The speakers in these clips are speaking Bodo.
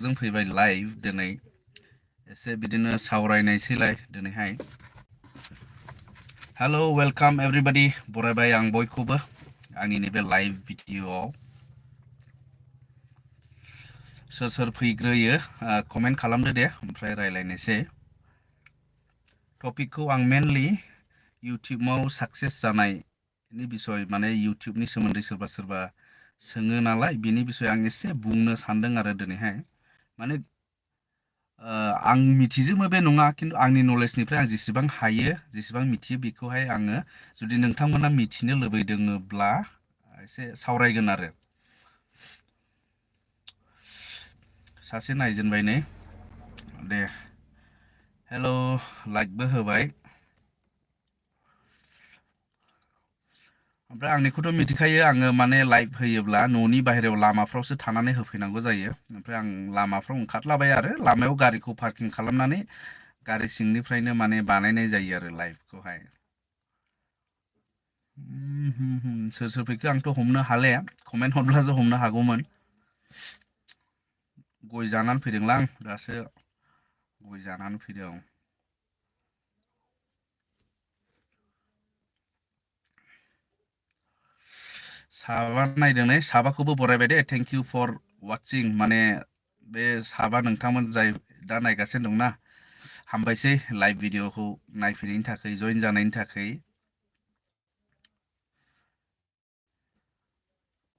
जों फैबाय लाइव दिनै एसे बिदिनो सावरायनायसैलाय दिनैहाय हेलो वेलकाम एवरीबॉडी बरायबाय आं बयखौबो आंनि नैबे लाइव भिडिअआव सोर फैग्रोयो कमेन्ट खालामदो दे ओमफ्राय रायलायनोसै टपिकखौ आं मेनलि इउटिउबाव साक्सेस जानायनि बिसय माने इउटिउबनि सोमोन्दै सोरबा सोङो नालाय बिनि बिसय आं एसे बुंनो सानदों आरो दिनैहाय माने आं मिथिजोबो बे नङा खिन्थु आंनि नलेजनिफ्राय आं जेसेबां हायो जेसेबां मिथियो बेखौहाय आङो जुदि नोंथांमोना मिथिनो लुबैदोङोब्ला एसे सावरायगोन आरो सासे नायजेनबाय नै दे हेलो लाइकबो होबाय ओमफ्राय आंनिखौथ' मिथिखायो आङो माने लाइभ होयोब्ला न'नि बाहेरायाव लामाफ्रावसो थानानै होफैनांगौ जायो ओमफ्राय आं लामाफ्राव ओंखारलाबाय आरो लामायाव गारिखौ पार्किं खालामनानै गारि सिंनिफ्रायनो माने बानायनाय जायो आरो लाइभखौहाय सोर फैखो आंथ' हमनो हाले कमेन्ट हरब्लासो हमनो हागौमोन गय जानानै फैदोंलां दासो गय जानानै फैदों साबा नायदों नै साबाखौबो बरायबाय दे थेंक इउ फर वाचिं माने बे साबा नोंथांमोन जाय दा नायगासिनो दंना हामबायसै लाइभ भिडिअखौ नायफैनायनि थाखाय जइन जानायनि थाखाय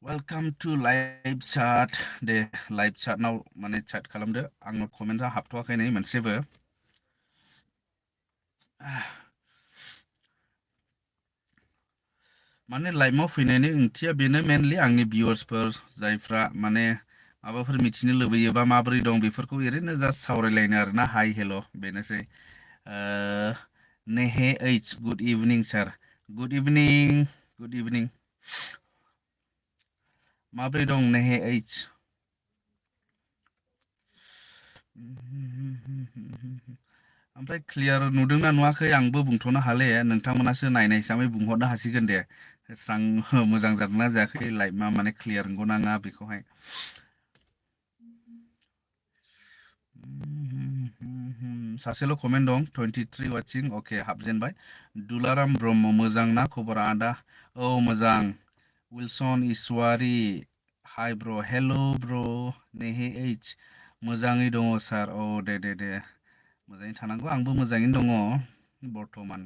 welcome to live chat the live चैटनाव माने चैट खालामदो आंनाव कमेन्टआ हाबथ'वाखै नै मोनसेबो माने लाइभआव फैनायनि ओंथिया बेनो मेनलि आंनि भिउअर्सफोर जायफ्रा माने माबाफोर मिथिनो लुबैयोबा माबोरै दं बेफोरखौ ओरैनो जास्ट सावरायलायनो आरोना हाय हेल' बेनोसै नेहे ओइच गुड इभिनिं सार गुड इभिनिं माबोरै दं नेहे ओइच ओमफ्राय क्लियार नुदोंना नुवाखै आंबो बुंथ'नो हाले नोंथांमोनासो नायनाय हिसाबै बुंहरनो हासिगोन दे स्रां मोजां जादोंना जायाखै लाइभआ माने क्लियार नंगौ नाङा बेखौहाय सासेल' कमेन्ट दं 23 वाचिं अके हाबजेनबाय दुलाराम ब्रह्म मोजां ना खबरा आदा औ मोजां विल्सन इसवारि हाय ब्र हेल' ब्र नेहे ओइच मोजाङै दङ सार औ दे मोजाङै थानांगौ आंबो मोजाङैनो दङ बर्थमान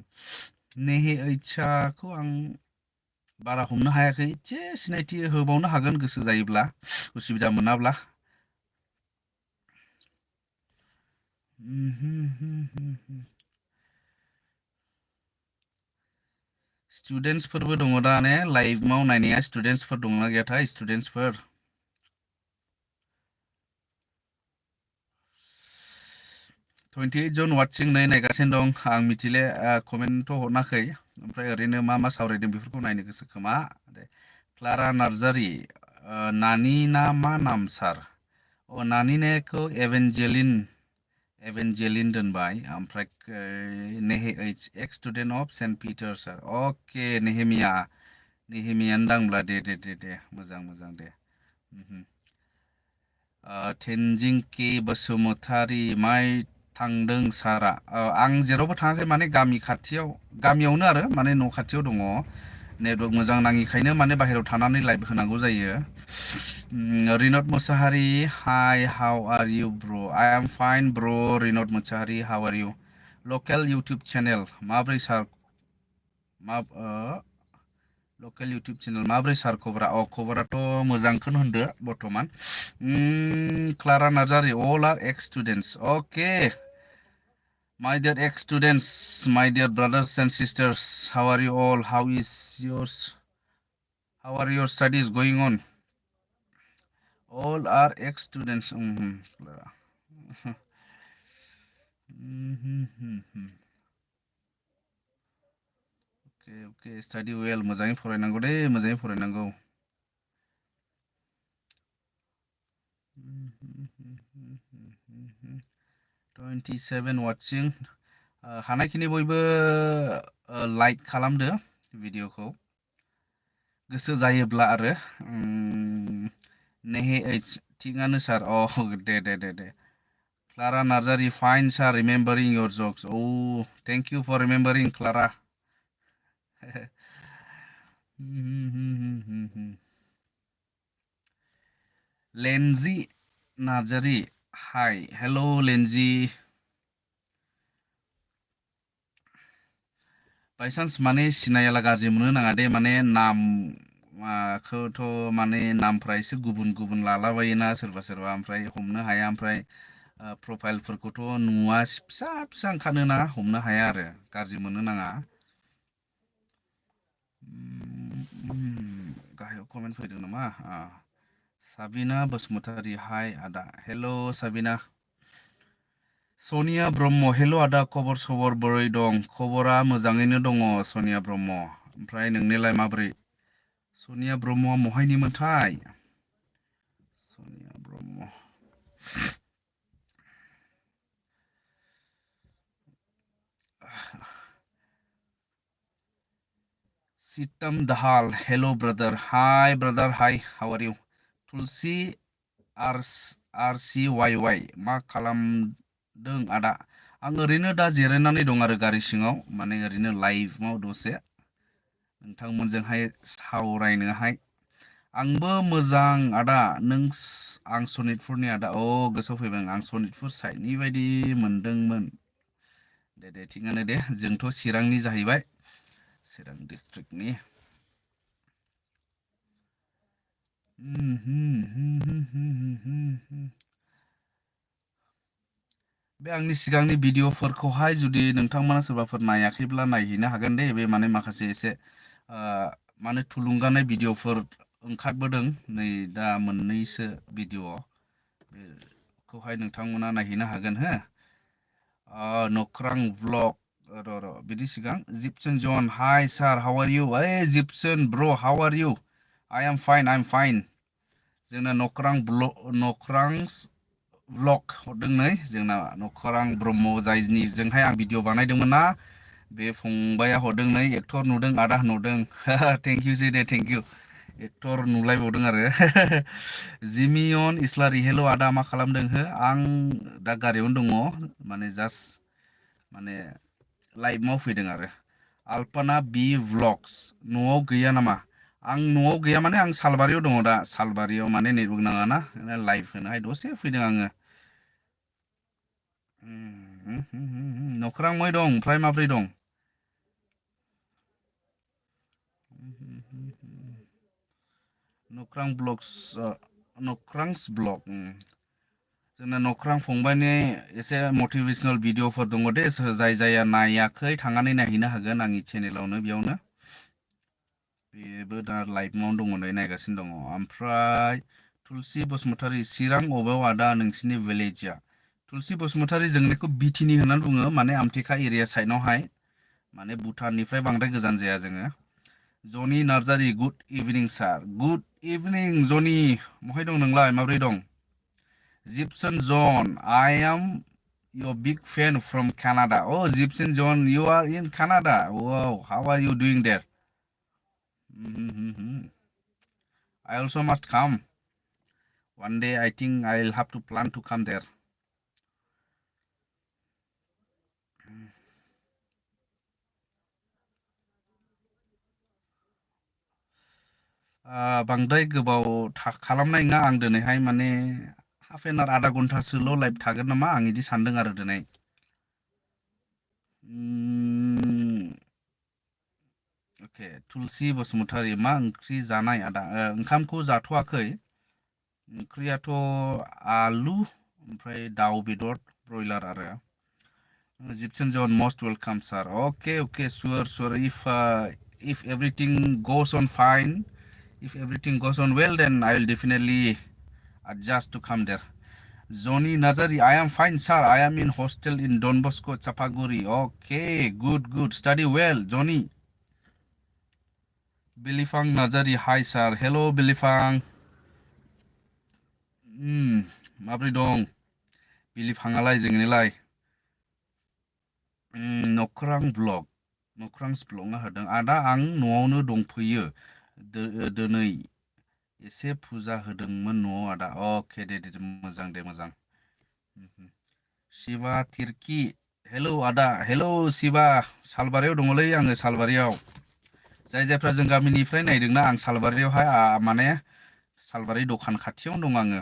नेहे ओइचखौ आं बारा हमनो हायाखै एसे सिनायथि होबावनो हागोन गोसो जायोब्ला उसुबिदा मोनाब्ला स्टुडेन्टसफोरबो दङ दा ने लाइभआव नायनाया स्टुडेन्टसफोर दंना गैयाथाय स्टुडेन्टसफोर 28 जन वाचिं नायगासिनो दं आं मिथिले कमेन्टथ' हरनाखै ओमफ्राय ओरैनो मा सावरायदों बेफोरखौ नायनो गोसो खोमा क्लारा नार्जारि नानि ना मा नाम सार नानिनेखौ एभेन्जेलिन दोनबाय ओमफ्राय नेहे ओइच एक्स स्टुडेन्ट अफ सेन्ट पिटार सार अके नेहेमियानो दांब्ला दे मोजां दे तेनजिं के बसुमतारी माइ थांदों सारा आं जेरावबो थाङाखै माने गामियावनो आरो माने न' खाथियाव दङ नेटवर्क मोजां नाङिखायनो माने बाहेरायाव थानानै लाइभ होनांगौ जायो Rinad Musahary hi how are you bro I am fine bro Rinad Musahary how are you local YouTube channel माब्रै सार लकेल इउटुब चेनेल माब्रै सार खबराथ' मोजांखौनो होनदो बर्थमान Clara Narzary all are ex students okay my dear ex students my dear brothers and sisters how are you all how are your studies going on all are ex-students okay study well मोजाङै फरायनांगौ दे मोजाङै फरायनांगौ 27 वाचिं हानायखिनि बयबो लाइक खालामदो भिडिअखौ गोसो जायोब्ला आरो नेहे ओइच थिगानो sir the Clara Narzary fine sir remembering your jokes thank you for remembering Clara Lenzy Narzary hi hello लेन्जी बायसान्स माने सिनायाला गाज्रि मोननो नाङा दे माने नामखौथ' माने नामफ्रा एसे गुबुन गुबुन लालाबायोना सोरबा सोरबा ओमफ्राय हमनो हाया ओमफ्राय प्रफाइलफोरखौथ' नुवा फिसा फिसा ओंखारोना हमनो हाया आरो गाज्रि मोननो नाङा गाहायाव कमेन्ट फैदों नामा साबिना बसुमतारी हाय आदा हेल' साबिना सनिया ब्रह्म हेल' आदा खबर सबर बोरै दं खबरा मोजाङैनो दङ सनिया ब्रह्म ओमफ्राय नोंनिलाय माबोरै सनिया ब्रह्मआ महायनिमोनथाय सनिया Brahma Sitam Dahal hello' brother hi brother hi how are you Tulsi आर सि वाइ वाइ मा खालामदों आदा आं ओरैनो दा जिरायनानै दं आरो गारि सिङाव माने ओरैनो लाइभआव दसे नोंथांमोनजोंहाय सावरायनोहाय आंबो मोजां आदा नों आं सनितपुरनि आदा गोसोआव फैबाय आं सनितपुर साइडनि बायदि मोनदोंमोन दे थिगानो दे जोंथ' चिरांनि जाहैबाय चिरां डिस्ट्रिक्टनि बे आंनि सिगांनि भिडिअफोरखौहाय जुदि नोंथांमोना सोरबाफोर नायाखैब्ला नायहैनो हागोन दे बे माने माखासे एसे माने थुलुंगानाय भिडिअफोर ओंखारबोदों नै दा मोननैसो भिडिअ बेखौहाय नोंथांमोना नायहैनो हागोन हो नख्रां ब्लग र' बिनि सिगां जिपसन जन हाय सार हाउ आर इउ ओइ Jipson bro' how are you I am fine जोंना नख्रांस ब्लग हरदों नै जोंना नखरां ब्रह्म जायनिजोंहाय आं भिडिअ बानायदोंमोन ना बे फंबाया हरदों नै एक्टर नुदों आदा नुदों थेंक इउ दे थेंक इउ एक्टर नुलायबावदों आरो जिमियन इस्लारि हेल' आदा मा खालामदों हो आं दा गारियावनो दङ माने जास्ट माने लाइभ मावफैदों आरो आल्पाना बि भ्लग्स न'आव गैया नामा आं न'आव गैया माने आं सालबारियाव दङ दा सालबारियाव माने नेटवर्क नाङाना लाइभ होनोहाय दसे फैदों आङो नख्रांमै दं ओमफ्राय माब्रै दं नख्रांस ब्लग जोंना नख्रां फंबायनि एसे मटिभेसनेल भिडिअफोर दङ दे जाय जाया नायाखै थांनानै नायहैनो हागोन आंनि चेनेलावनो बेयावनो बेबो दा लाइभआवनो दङ नै नायगासिनो दङ ओमफ्राय तुलसि बसुमतारी चिरां अबेयाव आदा नोंसिनि भिलेजआ तुलसि बसुमतारी जोंनिखौ बिटिनि होननानै बुङो माने आमथेखा एरिया साइडआवहाय माने भुटाननिफ्राय बांद्राय गोजान जाया जोङो जनि नार्जारि गुड इभिनिं सार गुड इभिनिं जनि बहाय दं नोंलाय माब्रै दं जिपसन जन आइ M your big fan from Canada. Oh, Gibson John, you are in Canada. Wow, how are you doing there? I also must come. One day I think I'll have to plan to come there. बांद्राय गोबाव खालामनाय नङा आं दिनैहाय माने हाफ एन आवार आधा घन्टासोल' लाइभ थागोन नामा आं बिदि सानदों आरो दिनै अके तुलसि बसुमतारी मा ओंख्रि जानाय आदा ओंखामखौ जाथ'वाखै ओंख्रियाथ' आलु ओमफ्राय दाउ बेदर ब्रयलार आरो Egyptian John, most welcome, sir. Okay, sure. If everything goes on fine, if everything goes on well, then I will definitely adjust to come there. Zoni Nazari, I am fine, sir. I am in hostel in Don Bosco, Chapaguri. Okay, good. Study well, Johnny. Bilifang Nazari, hi, sir. Hello, Bilifang. माब्रै दं बिलिफाङालाय जोंनिलाय नख्रां ब्लग नख्रांस ब्लगआ होदों आदा आं न'आवनो दंफैयो दिनै एसे फुजा होदोंमोन न'आव आदा अके दे दे मोजां दे मोजां शिबा तिर्कि हेलौ आदा हेलौ शिबा सालबारियाव दङलै आङो सालबारियाव जाय जायफ्रा जों गामिनिफ्राय नायदोंना आं सालबारियावहाय माने सालबारि दखान खाथियावनो दं आङो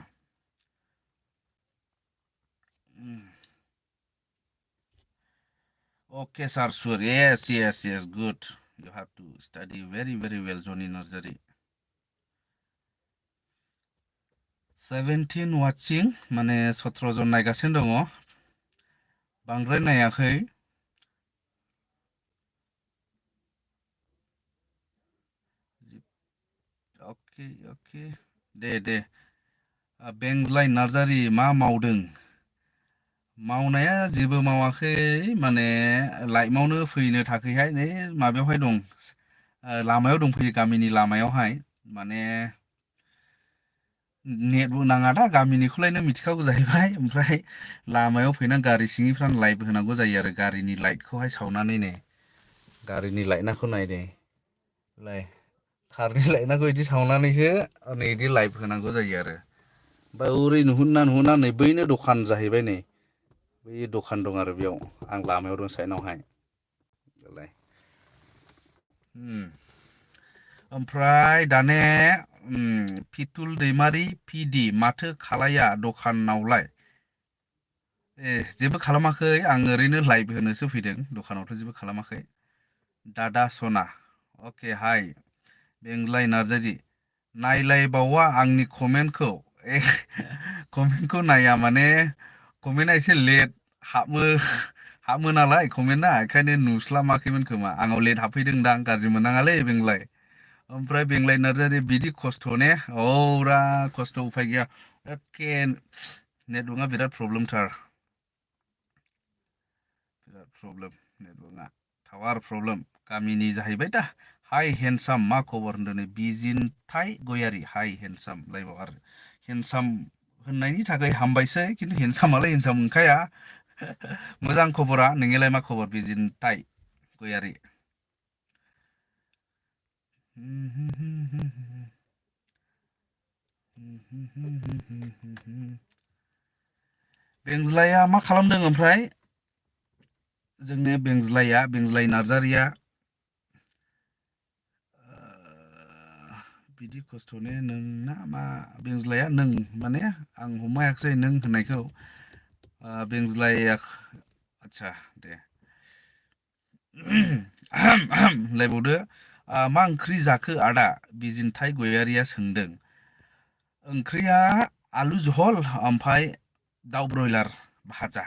Okay, sir, sure. Yes, yes, yes. Good. You have to study very, very well, Johnny Nursery. 17 watching, माने 17 जन नायगासिनो दङ बांद्राय नायाखै अके अके दे दे बेंज्लाय नार्जारि मा मावदों मावनाया जेबो मावाखै माने लाइफआवनो फैनो थाखैहाय नै माबायावहाय दं लामायाव दंफैयो गामिनि लामायावहाय माने नेटबो नाङा दा गामिनिखौलायनो मिथिखागौ जाहैबाय ओमफ्राय लामायाव फैनानै गारि सिंनिफ्राय लाइट होनांगौ जायो आरो गारिनि लाइटखौहाय सावनानै नै गारिनि लाइटनाखौ नायदे लाय खारनि लाइटनाखौ इदि सावनानैसो नै इदि लाइट होनांगौ जायो आरो ओमफ्राय ओरै नुहुरना नै बैनो दखान जाहैबाय नै बै दखान दं आरो बेयाव आं लामायाव दं साइडनावहाय दालाय ओमफ्राय दाने फिथुल दैमारि पिडि माथो खालाया दखानावलाय ए जेबो खालामाखै आं ओरैनो लाइभ होनोसो फैदों दखानावथ' जेबो खालामाखै दादा सना अके हाय बेंलाय नार्जारि नायलायबावा आंनि कमेन्टखौ कमेन्टखौ नाया माने कमेन्टआ एसे लेट हाबो नालाय कमेन्टआ ओंखायनो नुस्लाबाखैमोन खोमा आंनाव लेट हाबफैदोंदां गाज्रि मोननाङालै बेंलाय ओमफ्राय बेंलाय नार्जारि बिदि खस्थ' ने औरा खस्थ' उफाय गैया एखे नेटवर्कआ बिराद प्रब्लेमथार बिराद प्रब्लेम नेटवर्कआ टावार प्रब्लेम गामिनि जाहैबाय दा हाइ हेन्डसाम मा खबर होनदों नै बिजिन्थाइ गयारि हाइ हेन्डसाम लाइबाव आरो हेन्डसाम होननायनि थाखाय हामबायसै खिन्थु हेन्डसामालाय हेन्डसाम नंखाया मोजां खबरा नोंनिलाय मा खबर बिजिन्थाइ गयारि बेंज्लाया मा खालामदों ओमफ्राय जोंनि बेंज्लाय नार्जारिया बिदि खस्थ'ने नोंना मा बेंज्लाया नों माने आं हमायाखिसै नों होननायखौ बेंज्लाया आदसा दे होनलायबावदो मा ओंख्रि जाखो आदा बिजिन्थाइ गयारिया सोंदों ओंख्रिया आलु जहल ओमफ्राय दाउ ब्रयलार भाजा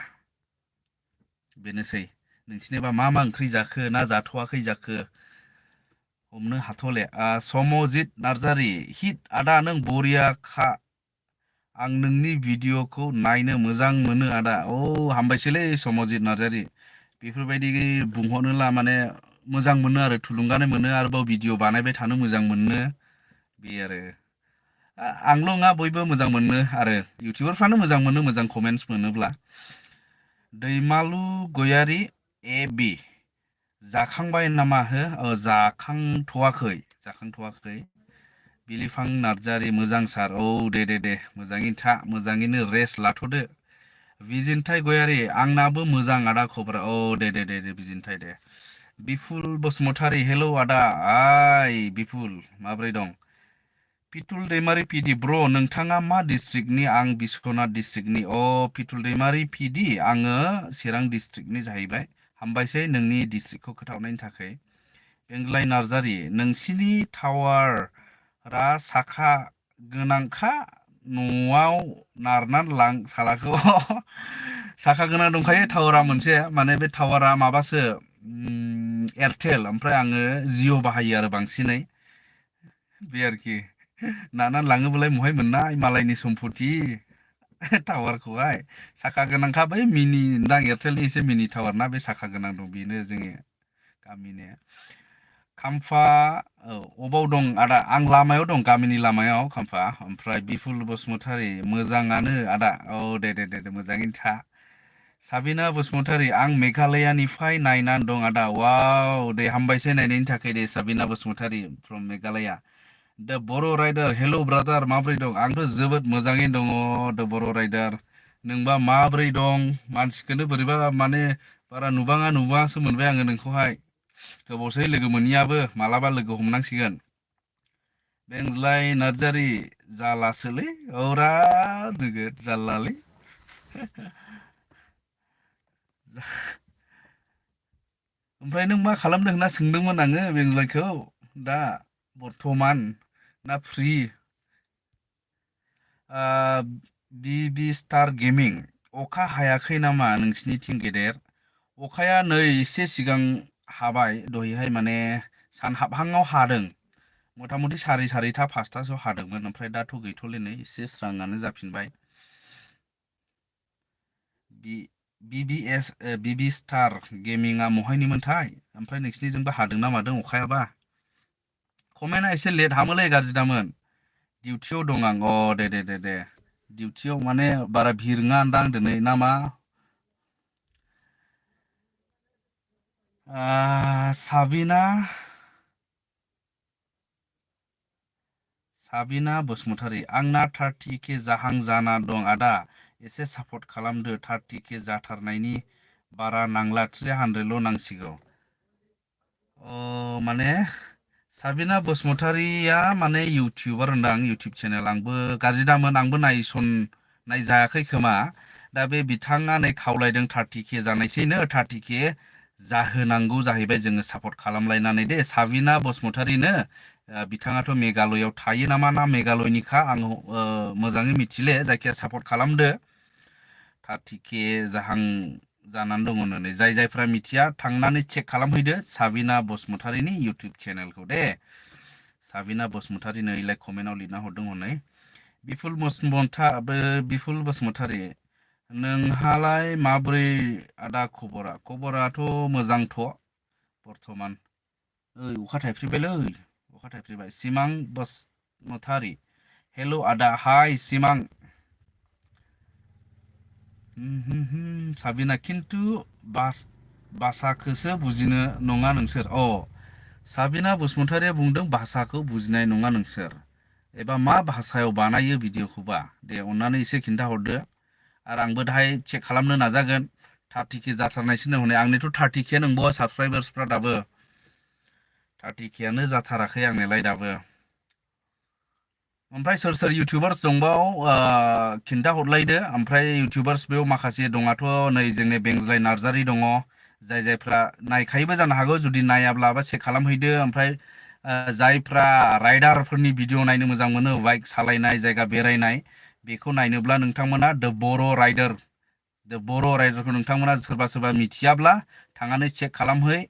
बेनोसै नोंसिनिबा मा मा ओंख्रि जाखो ना जाथ'वाखै जाखो हमनो हाथ'ले समजित नार्जारि हिट आदा नों बरियाखा आं नोंनि भिडिअ'खौ नायनो मोजां मोनो आदा हामबायसैलै समजित नार्जारि बेफोरबायदि बुंहरनोला माने मोजां मोनो आरो थुलुंगानाय मोनो आरोबाव भिडिअ बानायबाय थानो मोजां मोनो बे आरो आंल' नङा बयबो मोजां मोनो आरो इउटुबारफ्रानो मोजां मोनो मोजां कमेन्टस मोनोब्ला दैमालु गयारि ए बि जाखांबाय नामा हो जाखांथ'वाखै बिलिफां नार्जारि मोजां सार दे मोजाङैनो था मोजाङैनो रेस्ट लाथ'दो बिजिन्थाइ गयारि आंनाबो मोजां आदा खबरा दे बिजिन्थाइ दे बिफुल बसुमतारि हेलौ आदा बिफुल माब्रै दं पिथुल दैमारि पिडि ब्र' नोंथाङा मा डिस्ट्रिक्टनि आं बिस्वनाथ डिस्ट्रिक्टनि पिथुल दैमारि पिडि आङो चिरां डिस्ट्रिक्टनि जाहैबाय हामबायसै नोंनि डिस्ट्रिक्टखौ खोथाहरनायनि थाखाय बेंज्लाय नार्जारि नोंसिनि टावारा साखा गोनांखा न'आव नारनानै लां सालाखौ साखा गोनां दंखायो टावारा मोनसे माने बे टावारा माबासो एयारटेल ओमफ्राय आङो जिअ बाहायो आरो बांसिनै बे आरोखि नारनानै लाङोबालाय महाय मोननाय मालायनि सम्फथि टावारखौहाय साखा गोनांखा बै मिनि दां एयारटेलनि एसे मिनि टावार ना बे साखा गोनां दं बेनो जोंनि गामिनि खाम्फा अबाव दं आदा आं लामायाव दं गामिनि लामायाव खाम्फा ओमफ्राय बिफुल बसुमतारि मोजाङानो आदा दे मोजाङैनो था साबिना बसुमतारि आं मेघालयानिफ्राय नायनानै दं आदा दे हामबायसै नायनायनि थाखाय दे साबिना बसुमतारि फ्रम मेघालया द बर' राइडार हेल' ब्रादार माब्रै दं आंथ' जोबोद मोजाङैनो दङ द बर' राइडार नोंबा माब्रै दं मानसिखौनो बोरैबा माने बारा नुबाङासो मोनबाय आङो नोंखौहाय गोबावसै लोगो मोनैयाबो मालाबा लोगो हमनांसिगोन बेंज्लाय नार्जारि जालासोलै औरा नोगोद जारलालै ओमफ्राय नों मा खालामदों होनना सोंदोंमोन आङो बेंज्लायखौ दा बर्थमान ना फ्रि बि स्टार गेमिं अखा हायाखै नामा नोंसिनिथिं गेदेर अखाया नै एसे सिगां हाबाय दहैहाय माने सान हाबहाङाव हादों मथा मथि सारिथा पासथासोआव हादोंमोन ओमफ्राय दाथ' गैथ'लै नै एसे स्राङानो जाफिनबाय बि स्टार गेमिंआ महायनिमोनथाय ओमफ्राय नोंसिनिजोंबो हादों ना मादों अखायाबा कमेन्टआ एसे लेट हामोलै गाज्रि दामोन डिउटियाव दं आं अ दे डिउटियाव माने बारा भिर नङा दां दिनै नामा साबिना बसुमतारी आंना 30K जाहां जाना दं आदा एसे सापर्ट खालामदो 30K जाथारनायनि बारा नांला 300ल' नांसिगौ माने साबिना बसुमतारिया माने इउटुबार होनदां इउटुब चेनेल आंबो गाज्रि दामोन आंबो नायजायाखै खोमा दा बे बिथाङा नै खावलायदों 30K जानायसैनो 30K जाहोनांगौ जाहैबाय जोङो सापर्ट खालामलायनानै दे साबिना बसुमतारिनो बिथाङाथ' मेघालयआव थायो नामा ना मेघालयनिखा आं मोजाङै मिथिले जायखिया सापर्ट खालामदो 30K जाहां जानानै दङ नै जायफ्रा मिथिया थांनानै चेक खालामहैदो साबिना बसुमतारिनि इउटुब चेनेलखौ दे साबिना बसुमतारि नैलाय कमेन्टआव लिरना हरदों हनै बिफुल बसुमतारि नोंहालाय माब्रै आदा खबराथ' मोजांथ' बर्थमान ओइ अखा थाइफ्रिबायलै अखा थाइफ्रिबाय सिमां बसुमतारि हेल' आदा हाय सिमां साबिना खिन्थु भाषाखौसो बुजिनो नङा नोंसोर साबिना बसुमतारिया बुंदों भाषाखौ बुजिनाय नङा नोंसोर एबा मा भाषायाव बानायो भिडिअखौबा दे अननानै एसे खिन्थाहरदो आरो आंबो दाहाय चेक खालामनो नाजागोन 30K जाथारनायसो हनै आंनिथ' 30K नंबावा साबसक्राइबार्सफ्रा दाबो 30Kआनो जाथाराखै आंनियालाय दाबो ओमफ्राय सोर इउटुबार्स दंबाव खिन्थाहरलायदो ओमफ्राय इउटुबार्स बेयाव माखासे दङाथ' नै जोंनि बेंज्लाय नार्जारि दङ जायफ्रा नायखायोबो जानो हागौ जुदि नायाब्ला बा चेक खालामहैदो ओमफ्राय जायफ्रा राइडारफोरनि भिडिअ नायनो मोजां मोनो बाइक सालायनाय जायगा बेरायनाय बेखौ नायनोब्ला नोंथांमोना द बर' राइडारखौ नोंथांमोना सोरबा मिथियाब्ला थांनानै चेक खालामहै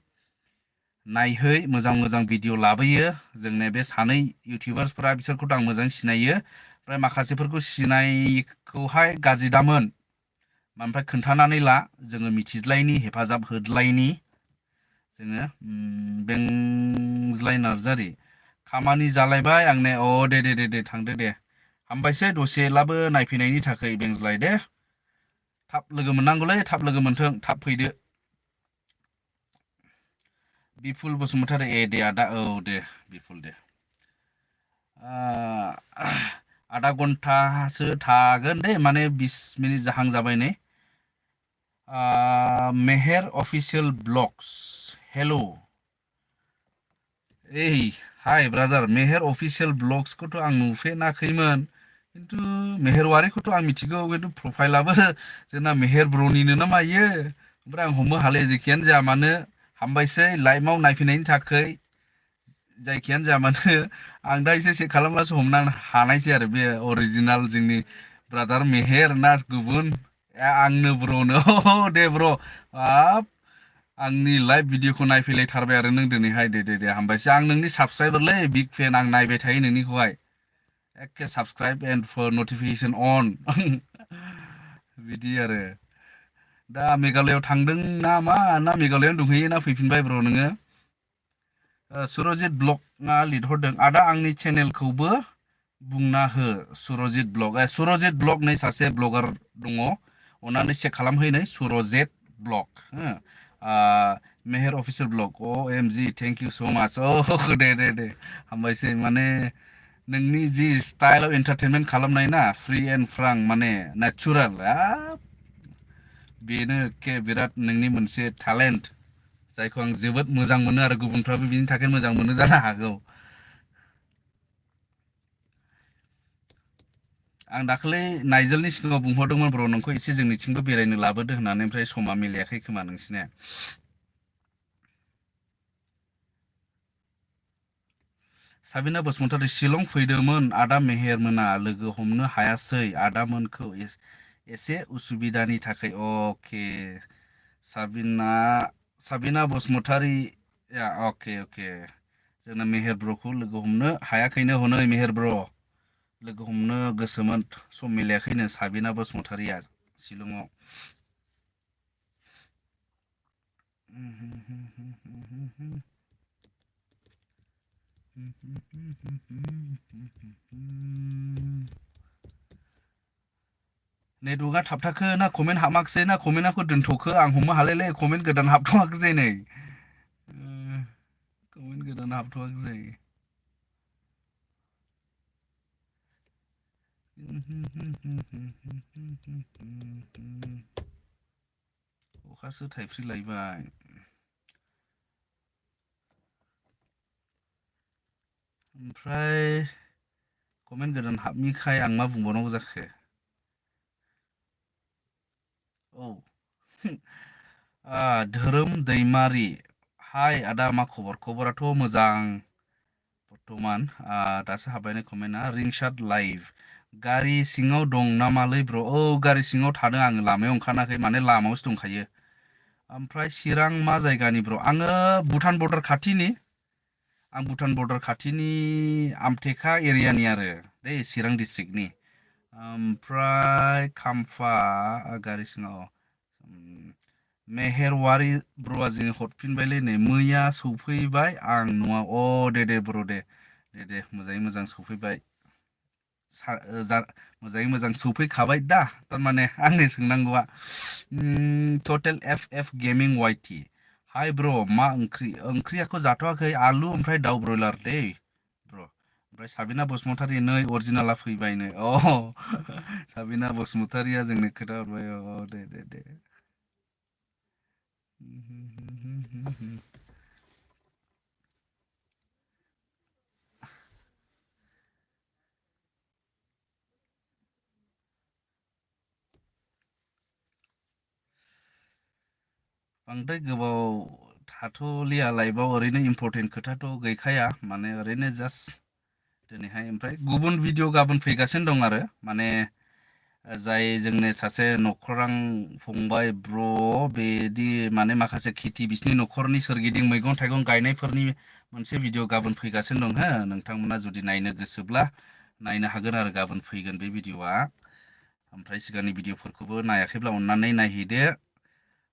नायहै मोजां भिडिअ लाबोयो जोंनि बे सानै इउटुबार्सफोरा बिसोरखौथ' आं मोजां सिनायो ओमफ्राय माखासेफोरखौ सिनायखौहाय गाज्रि दामोन ओमफ्राय खोन्थानानै ला जोङो मिथिज्लायनि हेफाजाब होज्लायनि जोङो बेंज्लाय नार्जारि खामानि जालायबाय आंने दे थांदो दे हामबायसै दसेब्लाबो नायफैनायनि थाखाय बेंज्लाय दे थाब लोगो मोननांगौलै थाब लोगो मोनथों थाब फैदो बिफुल बसुमतारी दे आदा दे बिफुल दे आधा घन्टासो थागोन दे माने 20 मिनिट जाहां जाबाय नै मेहेर अफिसियेल ब्लग्स हेल' हाय ब्रादार मेहेर अफिसियेल ब्लग्सखौथ' आं नुफेराखैमोन खिन्थु मेहेरवारिखौथ' आं मिथिगौ खिन्थु प्रफाइलाबो जोंना मेहेर ब्रनिनो ना मायो ओमफ्राय आं हमनो हाले जेखियानो जाया मानो हामबायसै लाइभआव नायफैनायनि थाखाय जायखियानो जाया मानो आं दा एसे चेक खालामब्लासो हमनो हानायसै आरो बे अरिजिनाल जोंनि ब्रादार मेहेर ना गुबुन आंनो ब्र'नो दे ब्र' हाब आंनि लाइभ भिडिअखौ नायफैलायथारबाय आरो नों दिनैहाय दे हामबायसै आं नोंनि साबसक्राइबारलै बिग फेन आं नायबाय थायो नोंनिखौहाय एखे साबसक्राइब एन्ड फर नटिफिकेसन अन बिदि आरो दा मेघालयआव थांदों ना मा ना मेघालयआवनो दंहैयो ना फैफिनबाय ब्र' नोङो सुरजित ब्लगआ लिरहरदों आदा आंनि चेनेलखौबो बुंना हो सुरजित ब्लग नै सासे ब्लगार दङ अननानै चेक खालामहैनाय सुरजित ब्लग हो मेहेर official blog OMG thank you स' माच दे हामबायसै माने नोंनि जि स्टाइलाव एन्टारटेनमेन्ट खालामनाय ना फ्रि एन्ड फ्रां माने नेचुरेल बेनो एखे बिराद नोंनि मोनसे टेलेन्ट जायखौ आं जोबोद मोजां मोनो आरो गुबुनफ्राबो बिनि थाखाय मोजां मोनो जानो हागौ। आं दाखालै नाइजोलनि सिगाङाव बुंहरदोंमोन ब्र नोंखौ एसे जोंनिथिंबो बेरायनो लाबोदो होननानै ओमफ्राय समा मिलायाखै खोमा नोंसिना। साबिना बसुमतारी शिलं फैदोंमोन आदा मेहेर मोना लोगो हमनो हायासै आदामोनखौ एसे उसुबिदानि थाखाय अके साबिना साबिना बसुमतारी अके अके जोंना मेहेर ब्र'खौ लोगो हमनो हायाखैनो हनै मेहेर ब्र' लोगो हमनो गोसोमोन सम मिलायाखैनो साबिना बसुमतारिया शिलंआव। नेटवर्कआ थाबथाखो ना कमेन्ट हाबाखसै ना कमेन्टखौ दोनथ'खो आं हमनो हालायलै कमेन्ट गोदान हाबथ'वाखैसै नै कमेन्ट गोदान हाबथ'वाखैसै। अखासो थाइफ्रिलायबाय। ओमफ्राय कमेन्ट गोदान हाबनिखाय आं मा बुंबावनांगौ जाखो। औ धोरोम दैमारि हाय आदा मा खबर खबराथ' मोजां बर्थमान दासो हाबबायनो कमेन्टआ रिंसार्ट लाइभ गारि सिङाव दं नामालै ब्र' औ गारि सिङाव थादों आङो लामायाव ओंखाराखै माने लामायावसो दंखायो। ओमफ्राय चिरां मा जायगानि ब्र' आङो भुटान बर्डार खाथिनि आं भुटान बर्डार खाथिनि आमथेखा एरियानि आरो दै चिरां डिस्ट्रिक्टनि। ओमफ्राय खाम्फा गारि सिङाव मेहेरवारि ब्र'आ जोङो हरफिनबायलै नै मैया सौफैबाय आं न'आव अ दे ब्र' दे मोजाङै मोजां सफैबाय मोजाङै मोजां सफैखाबाय दा थारमाने आंनि सोंनांगौआ टटेल एफ एफ गेमिं वाइटि हाय ब्र' मा ओंख्रियाखौ जाथ'वाखै आलु ओमफ्राय दाउ ब्रयलार दै ब्र' ओमफ्राय साबिना बसुमतारी नै अरिजिनाला फैबायनो साबिना बसुमतारिया जोंनो खोथा हरबाय दे बांद्राय गोबाव थाथ'लिया लाइफआव ओरैनो इम्पर्टेन्ट खोथाथ' गैखाया माने ओरैनो जास्ट दिनैहाय ओमफ्राय गुबुन भिडिअ गाबोन फैगासिनो दं आरो माने जाय जोंनो सासे न'खरां फंबाय ब्र' बिदि माने माखासे खेथि बिसिनि न'खरनि सोरगिदिं मैगं थाइगं गायनायफोरनि मोनसे भिडिअ गाबोन फैगासिनो दं हो नोंथांमोना जुदि नायनो गोसोब्ला नायनो हागोन आरो गाबोन फैगोन बे भिडिअआ ओमफ्राय सिगांनि भिडिअफोरखौबो नायाखैब्ला अननानै नायहैदो।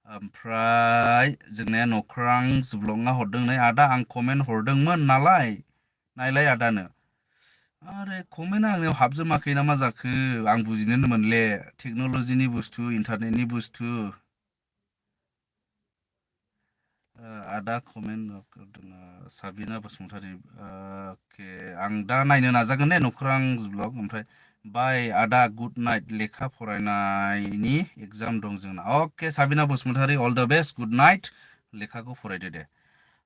ओमफ्राय जोंनिया न'खरां ब्लगआ हरदों नै आदा आं कमेन्ट हरदोंमोन नालाय नायलाय आदानो आरे कमेन्टआ आंनियाव हाबजोबाखै ना मा जाखो आं बुजिनोनो मोनले टेक्न'लजिनि बुस्थु इन्टारनेटनि बुस्थु आदा कमेन्ट साबिना बसुमतारी अके आं दा नायनो नाजागोन दे न'खरां ब्लग ओमफ्राय बाय आदा गुड नाइट लेखा फरायनायनि एगजाम दं जोंना अके Sabina Basumatary all the best good night लेखाखौ फरायदो दे।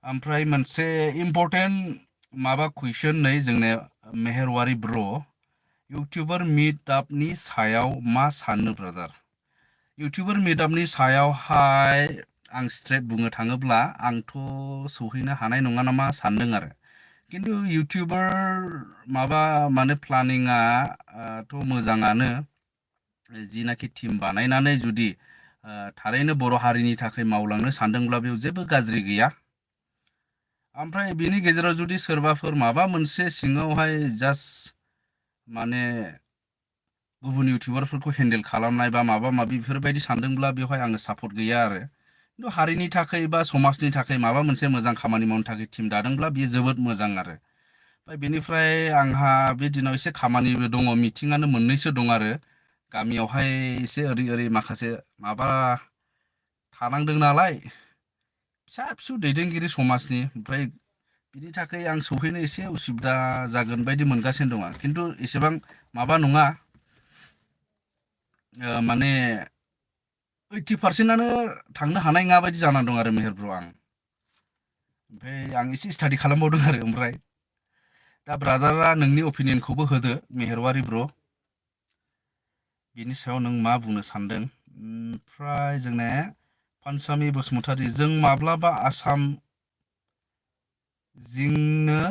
ओमफ्राय मोनसे इम्पर्टेन्ट माबा कुइसन नै जोंनो मेहेरवारि ब्र' इउटुबार मिटआपनि सायाव मा सानो ब्रादार इउटुबार मिटआपनि सायावहाय आं स्ट्रेट बुंनो थाङोब्ला आंथ' सौहैनो हानाय नङा नामा सानदों आरो खिन्थु इउटुबार माबा माने प्लानिंआथ' मोजाङानो जिनाखि टिम बानायनानै जुदि थारैनो बर' हारिनि थाखाय मावलांनो सानदोंब्ला बेयाव जेबो गाज्रि गैया। ओमफ्राय बिनि गेजेराव जुदि सोरबाफोर माबा मोनसे सिङावहाय जास्ट माने गुबुन इउटुबारफोरखौ हेन्देल खालामनाय बा माबा माबि बेफोरबायदि सानदोंब्ला बेवहाय आङो सापर्ट गैया आरो खिन्थु हारिनि थाखाय बा समाजनि थाखाय माबा मोनसे मोजां खामानि मावनो थाखाय टिम दादोंब्ला बियो जोबोद मोजां आरो ओमफ्राय बेनिफ्राय आंहा बे दिनाव एसे खामानिबो दङ मिटिङानो मोननैसो दं आरो गामियावहाय एसे ओरै माखासे माबा थानांदों नालाय फिसा फिसौ दैदेनगिरि समाजनि ओमफ्राय बिनि थाखाय आं सौहैनो एसे उसुबिदा जागोन बायदि मोनगासिनो दङ खिन्थु एसेबां माबा नङा माने 80%आनो थांनो हानाय नङा बायदि जानानै दं आरो मेहेर ब्र' आं ओमफ्राय आं एसे स्टाडि खालामबावदों आरो ओमफ्राय दा ब्रादारा नोंनि अपिनियनखौबो होदो मेहेरवारि ब्र' बिनि सायाव नों मा बुंनो सानदों ओमफ्राय जोंना पानसामि बसुमतारी जों माब्लाबा आसाम जिंनो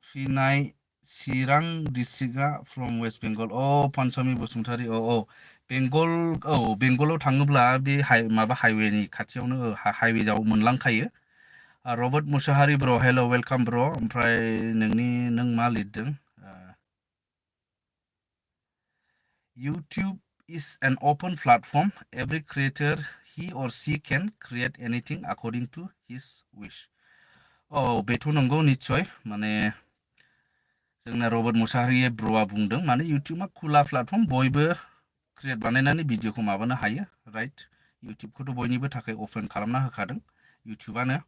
फैनाय चिरां डिस्ट्रिक्टआ फ्रम वेस्ट बेंगल पानसामि बसुमतारी बेंगल बेंगलाव थाङोब्ला बे माबा हाइवेनि खाथियावनो हाइवेआव मोनलांखायो रबर्ट मुसाहारि ब्र' हेल' वेलकाम ब्र' ओमफ्राय नों मा लिरदों YouTube is an open platform. Every creator, he or she can create anything according to his wish. बेथ' नंगौ निस्सय माने जोंना रबर्ट मुसाहारि ब्र'आ बुंदों माने इउटुबा खुला प्लेटफर्म बयबो क्रिएट बानायनानै भिडिअखौ माबानो हायो राइट इउटुबखौथ' बयनिबो थाखाय अपेन खालामना होखादों इउटुबानो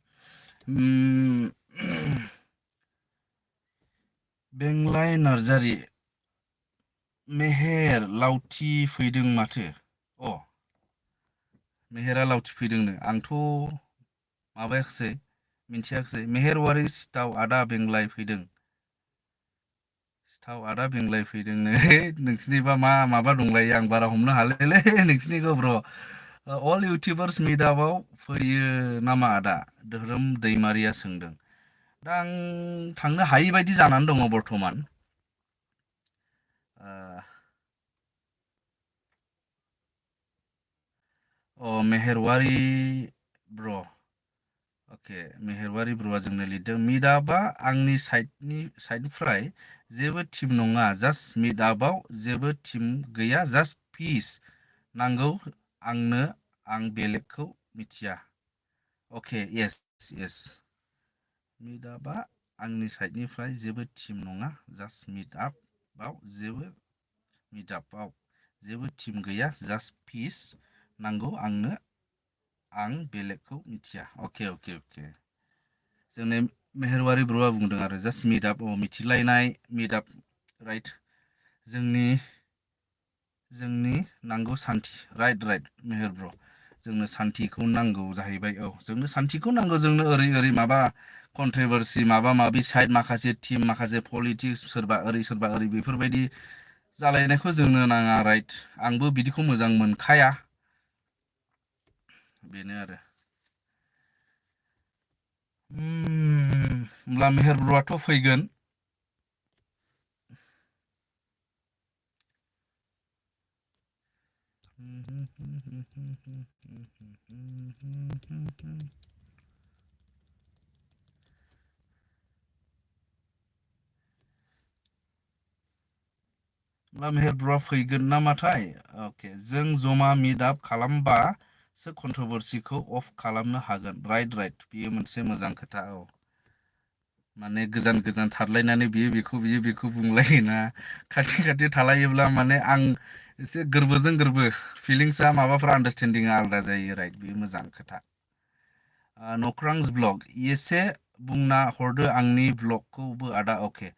बेंलाय नार्जारि मेहेर लावथि फैदों माथो मेहेरा लावथि फैदोंनो आंथ' माबायाखिसै मिन्थियाखिसै मेहेरवारि सिथाव आदा बेंलाय फैदों सिथाव आदा बेंलाय फैदोंनो नोंसिनिबा माबा दंलायो आं बारा हमनो हालायलै नोंसिनिखौ ब्र' अल इउटुबार्स मिटआपआव फैयो नामा आदा धोरोम दैमारिया सोंदों दा आं थांनो हायि बायदि जानानै दङ बर्थमान मेहेरवारि ब्र' अके मेहेरवारि ब्र'आ जोंनो लिरदों मिटआपआ आंनि साइडनिफ्राय जेबो टिम नङा जास्ट मिटआपआव जेबो टिम गैया जास्ट पिस नांगौ आंनो आं बेलेगखौ मिथिया अके येस मिटआपआ आंनि साइडनिफ्राय जेबो टिम नङा जास्ट मिटआपआव जेबो टिम गैया जास्ट पिस नांगौ आंनो आं बेलेगखौ मिथिया अके जोंनि मेहेरवारि ब्र'आ बुंदों आरो जास्ट मिटआप मिथिलायनाय मिटआप राइट जोंनि नांगौ सान्थि राइट मेहेर ब्र' जोंनो सान्थिखौ नांगौ जाहैबाय जोंनो सान्थिखौ नांगौ जोंनो ओरै माबा कन्ट्रभारसि माबा माबि साइड माखासे टिम माखासे पलिटिक्स सोरबा ओरै बेफोरबायदि जालायनायखौ जोंनो नाङा राइट आंबो बिदिखौ मोजां मोनखाया बेनो आरो होमब्ला मेहेर ब्र'आथ' फैगोन मेहेर ब्र'आ फैगोन नामाथाय अके जों जमा मिटआप खालामबासो कन्ट्रभारसिखौ अफ खालामनो हागोन राइट बेयो मोनसे मोजां खोथा माने गोजान थारलायनानै बियो बेखौ बुंलायोना खाथि थालायोब्ला माने आं एसे गोरबोजों गोरबो फिलिंसआ माबाफ्रा आन्डारस्टेन्डिंआ आलादा जायो राइट बेयो मोजां खोथा नक्रांस ब्लग एसे बुंना हरदो आंनि ब्लगखौबो आदा अके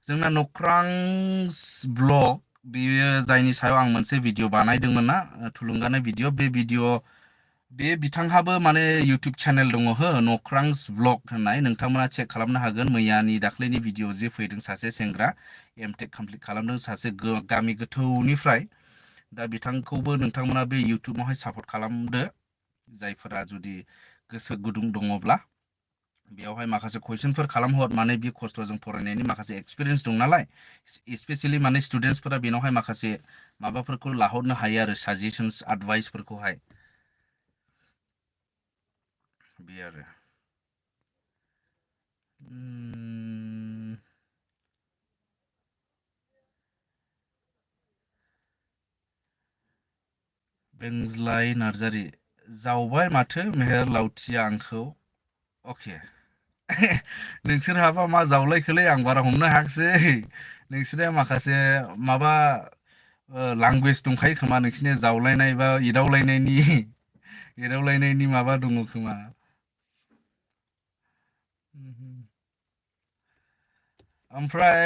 जोंना नक्रांस ब्लग बेयो जायनि सायाव आं मोनसे भिडिअ बानायदोंमोन ना थुलुंगानाय भिडिअ बे बिथांहाबो माने इउटुब चेनेल दङ हो नक्रांस ब्लग होननाय नोंथांमोना चेक खालामनो हागोन मैयानि दाख्लैनि भिडिअ जे फैदों सासे सेंग्रा एमटेक कमप्लिट खालामदों सासे गामि गोथौनिफ्राय दा बिथांखौबो नोंथांमोना बे इउटुबावहाय सापर्ट खालामदो जायफोरा जुदि गोसो गुदुं दङब्ला बेयावहाय माखासे कुइसनफोर खालामहर माने बे खस्थ'जों फरायनायनि माखासे एक्सपिरियेन्स दं नालाय स्पेसियेलि माने स्टुडेन्टसफोरा बेनावहाय माखासे माबाफोरखौ लाहरनो हायो आरो साजेसन्स एडभाइसफोरखौहाय बे आरो बेंज्लाय नार्जारि जावबाय माथो मेहेर लावथिया आंखौ अके नोंसोरहाबा मा जावलायखोलै आं बारा हमनो हायाखिसै नोंसोरना माखासे माबा लांगुवेज दंखायो खोमा नोंसोरनिया जावलायनाय बा एदावलायनायनि माबा दङ खोमा ओमफ्राय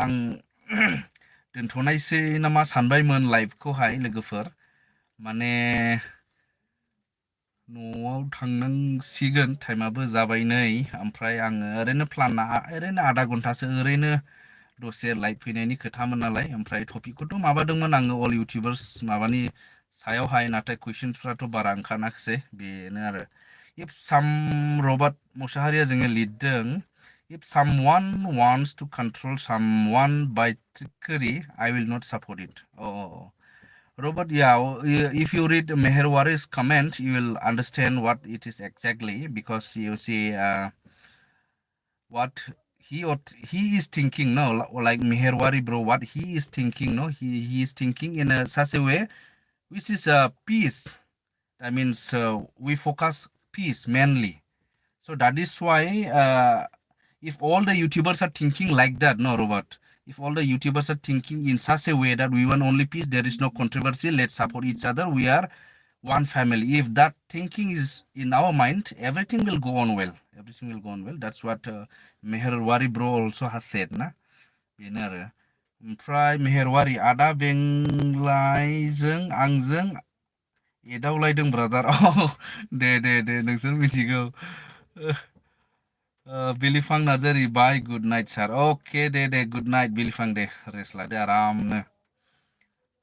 आं दोनथ'नायसै नामा सानबायमोन लाइभखौहाय लोगोफोर माने न'आव थांनांसिगोन टाइमाबो जाबाय नै ओमफ्राय आङो ओरैनो प्लान ओरैनो आधा घन्टासो ओरैनो दसे लाइभ फैनायनि खोथामोन नालाय ओमफ्राय टपिकखौथ' माबादोंमोन आङो अल इउटुबार्स माबानि सायावहाय नाथाय कुइसनफ्राथ' बारा ओंखाराखिसै बेनो आरो इफ साम रबार्ट मुसाहारिया जोङो लिरदों if someone wants to control someone by trickery I will not support it. Oh, Robert, yeah, if you read Meherwari's comment, you will understand what it is exactly because you see what he is thinking, no, like Meherwari, bro, what he is thinking, no, he is thinking in such a way which is peace. That means we focus peace mainly. So that is why if all the YouTubers are thinking like that, no, Robert, if all the YouTubers are thinking in such a way that we want only peace, there is no controversy, let's support each other, we are one family. If that thinking is in our mind, everything will go on well. Everything will go on well. That's what Meherwari bro also has said, na? बेनो आरो ओमफ्राय मेहेरवारि आदा बेंलाइजों आंजों एदावलायदों ब्रादार दे नोंसोर मिथिगौ बिलिफां नार्जारि बाय गुड नाइट सार अके दे गुड नाइट बिलिफां दे रेस्ट लादो आरामनो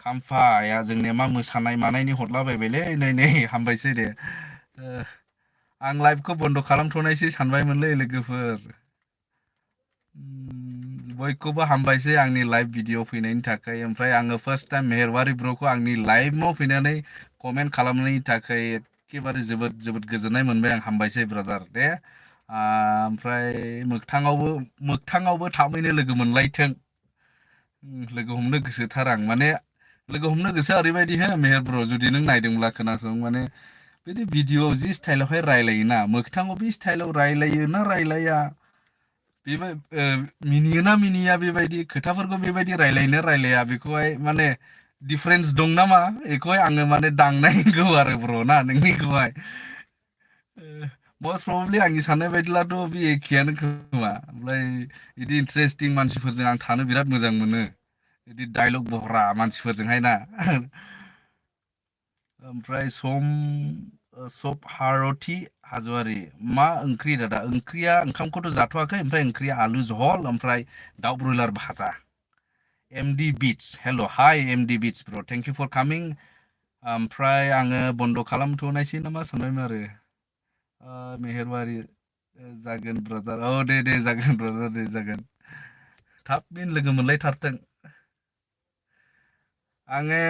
खाम्फाया जोंनिया मा मोसानाय मानायनि हरलाबायबायलै नै हामबायसै दे आं लाइभखौ बन्द' खालामथ'नायसै सानबायमोनलै लोगोफोर बयखौबो हामबायसै आंनि लाइभ भिडिअ फैनायनि थाखाय ओमफ्राय आङो फार्स्ट टाइम मेहेरबारि ब्र'खौ आंनि लाइभआव फैनानै कमेन्ट खालामनायनि थाखाय एखेबारे जोबोद गोजोननाय मोनबाय आं हामबायसै ब्रादार दे ओमफ्राय मोगथाङावबो थाबैनो लोगो मोनलायथों लोगो हमनो गोसोथार आं माने लोगो हमनो गोसो ओरैबायदि हो मेहेर ब्र' जुदि नों नायदोंब्ला खोनासं माने बिदि भिडिअआव जि स्टाइलावहाय रायलायोना मोगथाङाव बे स्टाइलाव रायलायो ना रायलाया मिनियोना मिनिया बेबायदि खोथाफोरखौ बेबायदि रायलायनो रायलाया बेखौहाय माने डिफारेन्स दं नामा बेखौहाय आङो माने दांनांगौ आरो ब्र' ना नोंनिखौहाय मस्ट प्रब्लि आंनि साननाय बायदिब्लाथ' बे एखेयानो खोमा ओमफ्राय बिदि इन्टारेस्टिं मानसिफोरजों आं थानो बिराद मोजां मोनो बिदि डायलग बहरा मानसिफोरजोंहाय ना ओमफ्राय सब हारथि हाज'वारि मा ओंख्रि दादा ओंख्रिया ओंखामखौथ' जाथ'वाखै ओमफ्राय ओंख्रिया आलु जहल ओमफ्राय दाउ ब्रयलार भाजा एमडि बिट्स हेल' हाय एमडि बिट्स ब्र' थेंक इउ फर कामिं ओमफ्राय आङो बन्द' खालामथ'नायसै नामा सानबायमोन आरो मेहेरबारि जागोन ब्रादार औ दे जागोन ब्रादार दे जागोन थाबैनो लोगो मोनलायथारथों आङो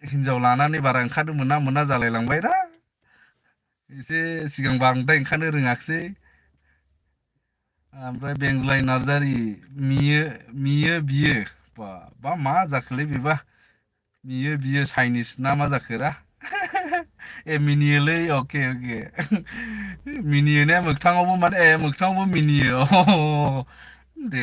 हिनजाव लानानै बारा ओंखारनो मोना जालायलांबायरा एसे सिगां बांद्राय ओंखारनो रोङाखिसै ओमफ्राय बेंज्लाय नार्जारि मियो बियो बा मा जाखोलै बेबा मियो बियो चाइनिस ना मा जाखोरा ए मिनियोलै अके मिनियो ने मोगथाङावबो माने मोगथाङावबो मिनियो दे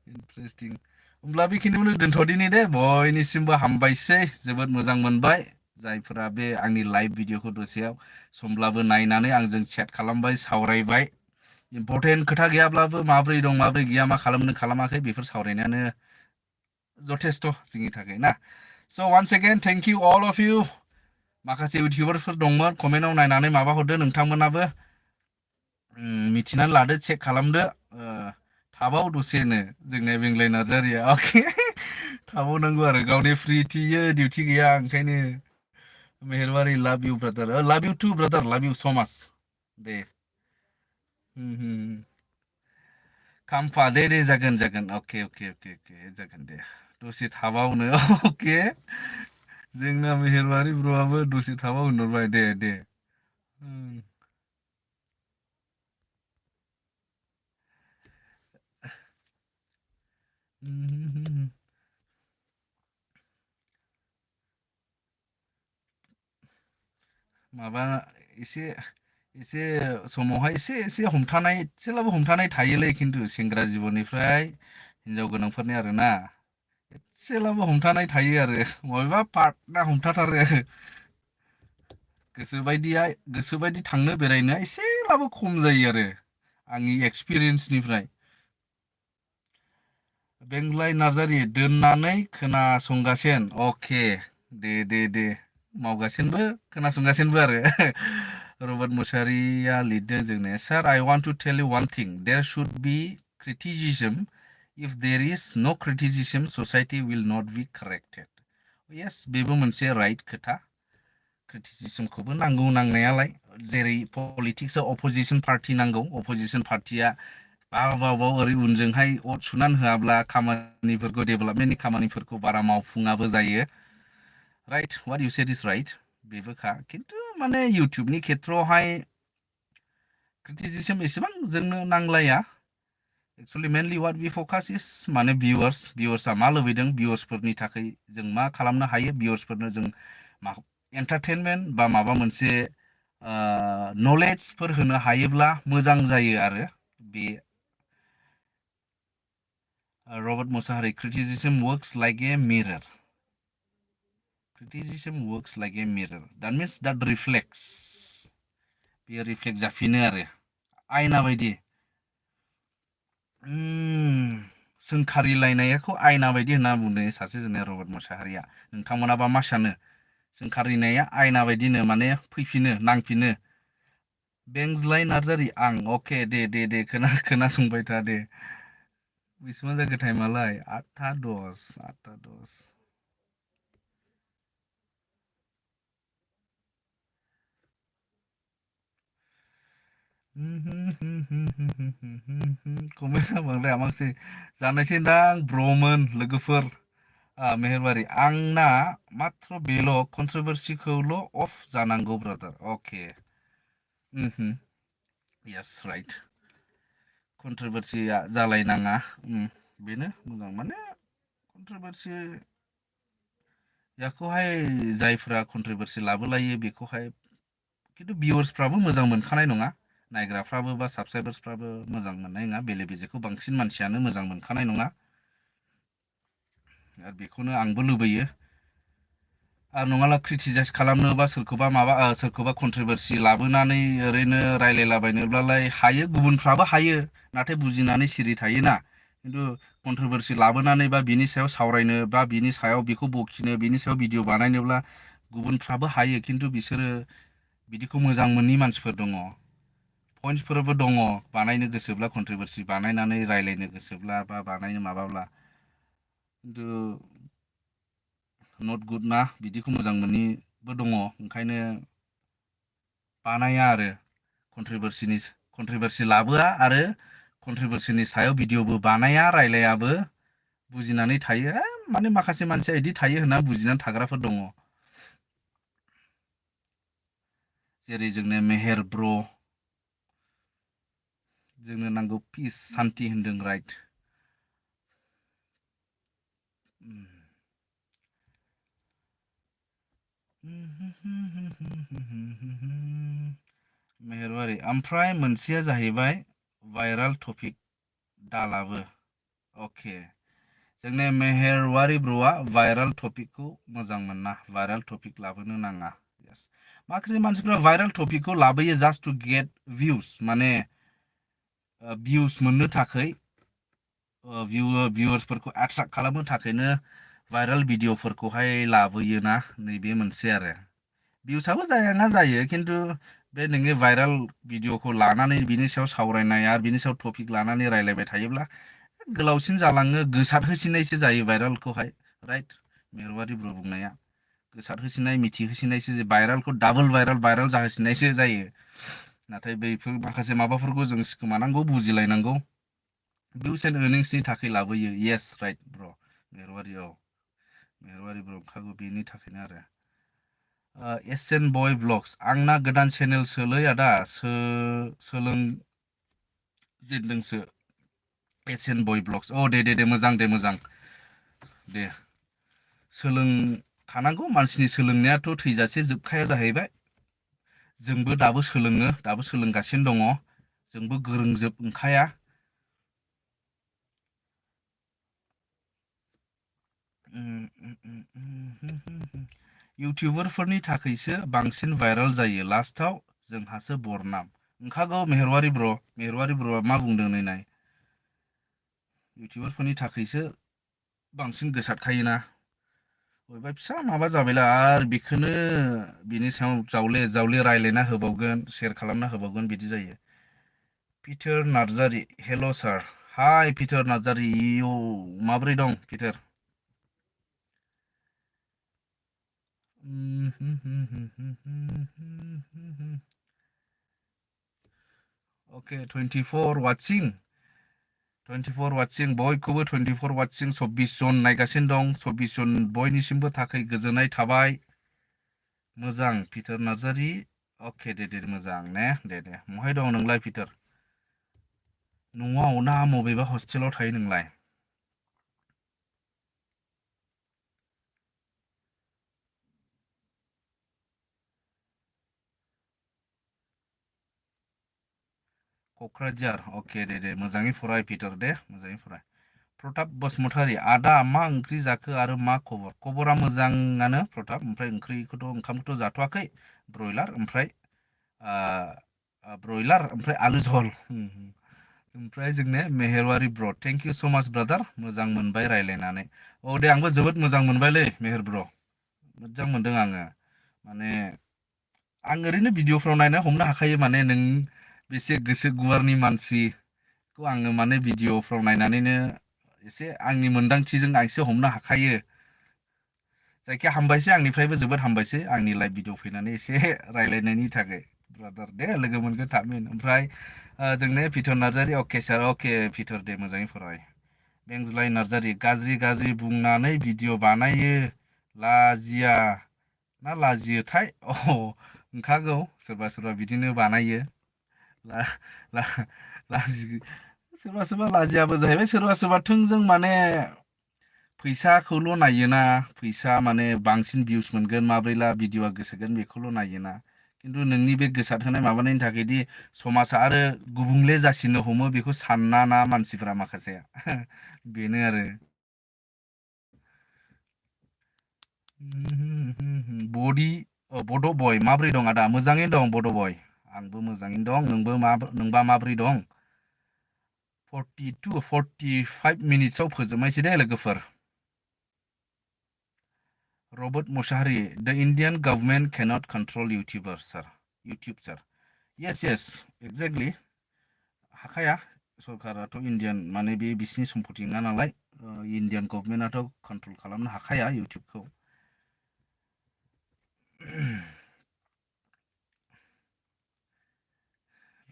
इन्टारेस्टिं होमब्ला बेखिनियावनो दोनथ'दिनि दे बयनिसिमबो हामबायसै जोबोद मोजां मोनबाय जायफोरा बे आंनि लाइभ भिडिअखौ दसेयाव समब्लाबो नायनानै आंजों चेट खालामबाय सावरायबाय इम्पर्टेन्ट खोथा गैयाब्लाबो माब्रै दं माब्रै गैया मा खालामनो खालामाखै बेफोर सावरायनायानो जथेस्थ' जोंनि थाखाय ना स' once again thank you all of you माखासे इउटिउबारफोर दंमोन कमेन्टआव नायनानै माबा हरदो नोंथांमोनाबो मिथिनानै लादो चेक खालामदो थाबाव दसेनो जोंनिया बेंलाय नार्जारिया अके थाबावनांगौ आरो गावनि फ्रिथियो डिउटि गैया ओंखायनो मेहेरबारि लाभ इउ ब्रादार लाभ इउ टु ब्रादार लाभ इउ सो माच दे खाम्फा दे जागोन अके जागोन दे दसे थाबावनो अके जोंना मेहेरबारि ब्र'आबो दसे थाबाव होनहरबाय दे माबा एसे एसे समावहाय एसे हमथानाय एसेब्लाबो हमथानाय थायोलै खिन्थु सेंग्रा जिबननिफ्राय हिनजाव गोनांफोरनि आरोना एसेब्लाबो हमथानाय थायो आरो बबेबा पार्टना हमथाथारो गोसोबायदि थांनो बेरायनो एसेब्लाबो खम जायो आरो आंनि एक्सपिरियेन्सनिफ्राय। बेंग्लाय नार्जारि दोननानै खोनासंगासिनो। अके, दे मावगासिनोबो खोनासंगासिनोबो आरो। रबर्ट मुसाहारिया लिरदों जोंनो, sir I want to tell you one thing, there should be criticism, if there is no criticism society will not be corrected. Yes, बेबो मोनसे राइट खोथा। क्रिटिसिजमखौबो नांगौ नांनायालाय, जेरै पलिटिक्सआव अपोजिसन पार्टि नांगौ, अपोजिसन पार्टिया बाव ओरै उनजोंहाय अट सुनानै होआब्ला खामानिफोरखौ, डेभेलपमेन्टनि खामानिफोरखौ बारा मावफुङाबो जायो। राइट, वाट इउ सेड इज राइट, बेबोखा। खिन्थु माने इउटुबनि खेथ्रआवहाय क्रिटिसिजम एसेबां जोंनो नांलाया। एक्सुअलि मेनलि वाट वी फकास इज माने भिउवार्सआ मा लुबैदों, भिउवार्सफोरनि थाखाय जों मा खालामनो हायो, भिउवार्सफोरनो जों मा एन्टारटेनमेन्ट बा माबा मोनसे नलेजफोर होनो हायोब्ला मोजां जायो आरो। बे Robert Musahary, criticism works like a mirror. Criticism works like a mirror. That means that reflects. बेयो रिफ्लेक्ट जाफिनो आरो आयना बायदि। सोंखारिलायनायखौ आयना बायदि होनना बुंदों सासे जोंनिया रबर्ट मुसाहारिया। नोंथांमोनाबा मा सानो? सोंखारिनाया आयना बायदिनो माने फैफिनो, नांफिनो। बेंज्लाय नार्जारि, आं अके, दे खोनासंबाय था दे। बेसेबां जाखो टाइमालाय? 8:10। कमेन्टआ बांद्राय हाबांसै। जानायसै दां ब्रमोन लोगोफोर। मेहेरबारि, आंना माथ्र बेल' कन्ट्रभारसिखौल' अफ जानांगौ ब्रादार। अके, यस राइट। कन्ट्रभारसिया जालायनाङा, बेनो मोजां। माने कन्ट्रभारसि याखौहाय जायफ्रा कन्ट्रभारसि लाबोलायो बेखौहाय खिन्थु भिउवार्सफ्राबो मोजां मोनखानाय नङा, नायग्राफ्राबो बा साबसक्राइबार्सफ्राबो मोजां मोननाय नङा, बेले बेजेखौ बांसिन मानसियानो मोजां मोनखानाय नङा। आरो बेखौनो आंबो लुबैयो। आरो नङाला क्रिटिसाइज खालामनोबा सोरखौबा कन्ट्रभारसि लाबोनानै ओरैनो रायलायलाबायनोब्लालाय हायो, गुबुनफ्राबो हायो, नाथाय बुजिनानै सिरि थायोना। खिन्थु कन्ट्रभारसि लाबोनानै बा बिनि सायाव सावरायनो बा बिनि सायाव बेखौ बखिनो, बिनि सायाव भिडिअ बानायनोब्ला गुबुनफ्राबो हायो, खिन्थु बिसोरो बिदिखौ मोजां मोनि मानसिफोर दङ। पइन्टसफोरबो दङ, बानायनो गोसोब्ला कन्ट्रभारसि बानायनानै रायलायनो गोसोब्ला बा बानायनो माबाब्ला, खिन्थु नट गुड ना, बिदिखौ मोजां मोनिबो दङ। ओंखायनो बानाया आरो कन्ट्रभारसि लाबोआ, आरो कन्ट्रभारसिनि सायाव भिडिअबो बानाया, रायलायाबो, बुजिनानै थायो। माने माखासे मानसिया बिदि थायो होनना बुजिनानै थाग्राफोर दङ। जेरै जोंनो मेहेर ब्र, जोंनो नांगौ पिस, सान्ति होनदों, राइट। मेहेरबारि, ओमफ्राय मोनसेया जाहैबाय भाइराल टपिक दालाबो। अके, जोंनि मेहेरवारि ब्र'आ भाइराल टपिकखौ मोजां मोना, भाइराल टपिक लाबोनो नाङा। माखासे मानसिफ्रा भाइराल टपिकखौ लाबोयो जास्ट टु गेट भिउस, माने भिउस मोननो थाखाय, भिउवार्सफोरखौ एट्राक्ट खालामनो थाखायनो भाइराल भिडिअफोरखौहाय लाबोयोना, नैबे मोनसे आरो। भिउसआबो जाया जायो, खिन्थु बे नोंनि भाइराल भिडिअखौ लानानै बिनि सायाव सावरायनाय आरो बिनि सायाव टपिक लानानै रायलायबाय थायोब्ला गोलावसिन जालाङो, गोसारहोसिननायसो जायो भाइरालखौहाय। राइट, मेहेरबारि ब्र बुंनाया गोसारहोसिननाय, मिथिहोसिननायसो, भाइरालखौ डाबल भाइराल जाहोसिननायसो जायो। नाथाय बैफोर माखासे माबाफोरखौ जों सिखोमानांगौ, बुजिलायनांगौ। भिउस एन्ड अर्निंसनि थाखाय लाबोयो। येस राइट ब्र, मेहेरबारि, औ मेहेरबारि ब्र, ओंखागौ बेनि थाखायनो आरो। एसएन बय ब्लग्स, आंना गोदान चेनेल सोलै आदा, सोलोंजेनदोंसो। एसएन बय ब्लग्स, औ दे मोजां, दे सोलोंखानांगौ। मानसिनि सोलोंनायाथ' थैजासे जोबखाया जाहैबाय। जोंबो दाबो सोलोङो, दाबो सोलोंगासिनो दङ, जोंबो गोरोंजोब ओंखाया। इउटुबारफोरनि थाखायसो बांसिन भाइराल जायो, लास्टाव जोंहासो बरनाम। ओंखागौ मेहेरवारि ब्र'आ मा बुंदों नायनाय इउटुबारफोरनि थाखायसो बांसिन गोसारखायोना बबेबा फिसा माबा जाबायला आरो बेखौनो बिनि सायाव जावले जावले रायलायना होबावगोन शेयार खालामना होबावगोन बिदि जायो पिटार नार्जारि हेल' सार हाय पिटार नार्जारि इयौ माब्रै दं पिटार अके 24 वाचिं बयखौबो 24 वाचिं 24 जन नायगासिनो दं 24 जन बयनिसिमबो थाखाय गोजोननाय थाबाय मोजां पिटार नार्जारि अके दे मोजां ने दे महाय दं नोंलाय पिटार न'आव ना मबेबा हस्टेलाव थायो नोंलाय क'क्राझार अके दे मोजाङै फराय पिटार दे मोजाङै फराय प्रताप बसुमतारी आदा मा ओंख्रि जाखो आरो मा खबरा मोजाङानो प्रताप ओमफ्राय ओंखामखौथ' जाथ'वाखै ब्रयलार ओमफ्राय आलु झल ओमफ्राय जोंने मेहेरवारि ब्र' थेंक इउ स' माच ब्रादार मोजां मोनबाय रायलायनानै औ दे आंबो जोबोद मोजां मोनबायलै मेहेर ब्र' मोजां मोनदों आङो माने आं ओरैनो भिडिअफ्राव नायना हमनो हाखायो माने नों बेसे गोसो गुवारनि मानसिखौ आङो माने भिडिअफ्राव नायनानैनो एसे आंनि मोनदांथिजों आं एसे हमनो हाखायो जायखिया हामबायसै आंनिफ्रायबो जोबोद हामबायसै आंनि लाइभ भिडिअ फैनानै एसे रायलायनायनि थाखाय ब्रादार दे लोगो मोनगोन थाबैनो ओमफ्राय जोंने पिटार नार्जारि अके सार अके पिटार दे मोजाङै फराय बेंज्लाय नार्जारि गाज्रि बुंनानै भिडिअ बानायो लाजिया ना लाजियोथाय ओंखागौ सोरबा बिदिनो बानायो सोरबा लाजियाबो जाहैबाय सोरबा थोंजों माने फैसाखौल' नायोना फैसा माने बांसिन भिउस मोनगोन माब्रैला भिडिअआ गोसारगोन बेखौल' नायोना खिन्थु नोंनि बे गोसार होनाय माबानायनि थाखायदि समाजा आरो गुबुंले जासिननो हमो बेखौ साना ना मानसिफोरा माखासे बेनो आरो बड' बय माब्रै दं आदा मोजाङैनो दं बड' बय आंबो मोजाङैनो दं नोंबा माब्रै दं 45 मिनिट्सआव फोजोबनायसै दे लोगोफोर रबर्ट मुसाहारि द इण्डियान गभर्नमेन्ट केनट कन्ट्रल इउटुब सार येस एक्जेक्टलि हाखाया सरकाराथ' इण्डियान माने बे बिसिनि सम्पति नङा नालाय इण्डियान गभर्नमेन्टआथ' कन्ट्रल खालामनो हाखाया इउटुबखौ